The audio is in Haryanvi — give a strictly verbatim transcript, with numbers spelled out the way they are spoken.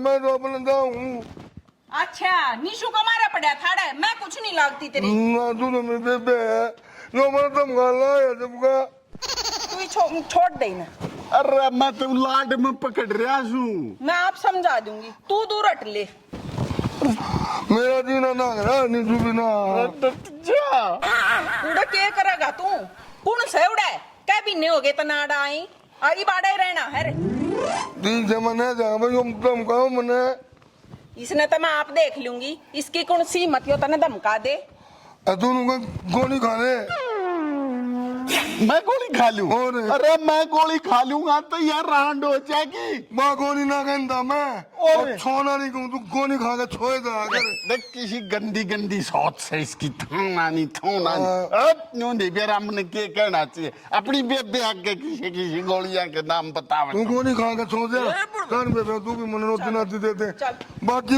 मैं तो अपना दाऊ हूँ। अच्छा, निशु का मारा पड़ा थाड़े, मैं कुछ नहीं लागती तेरी। ना, तू तो मेरी बेबे है। जो मैं धमका लाया जबका। तू ही छो-, छोड़ दे इन्हें। अरे, मैं तो लाड में पकड़ रहा हूँ। मैं आप समझा दूंगी, तू दूर हट ले। मेरा जीना ना करा, निशु बिना। जा। उड़े के करेगा तू? कौन से उड़े? कै महीने हो गए तना आड़ा आई, आई बाड़ा ही रहना है रे। ठीक से मने जा भाई, हम धमकाओ मने। इसने तो मैं आप देख लूंगी, इसकी कौन सी हिम्मत यो तने धमका दे। ए, तू उनको गोली खा ले। मैं गोली खा लूं? और? अरे, मैं गोली खा लूंगा तो यार रांड हो जाएगी। मैं गोली ना कहता मैं। और? और छोना नहीं कहूँ, तू गोली खा के छोड़ दे अगर। देख, किसी गंदी गंदी सोच से इसकी थाना नहीं, थाना नहीं। हाँ। अब न्यू नहीं बेरा, हमने के कहना चाहिए? अपनी बेबे आगे किसी किसी गोलियां के नाम बतावे तू तो। गोली खा के छोड़ दे। कर बेबे, तू भी मने रोटी नाती दे दे। चल। बाकी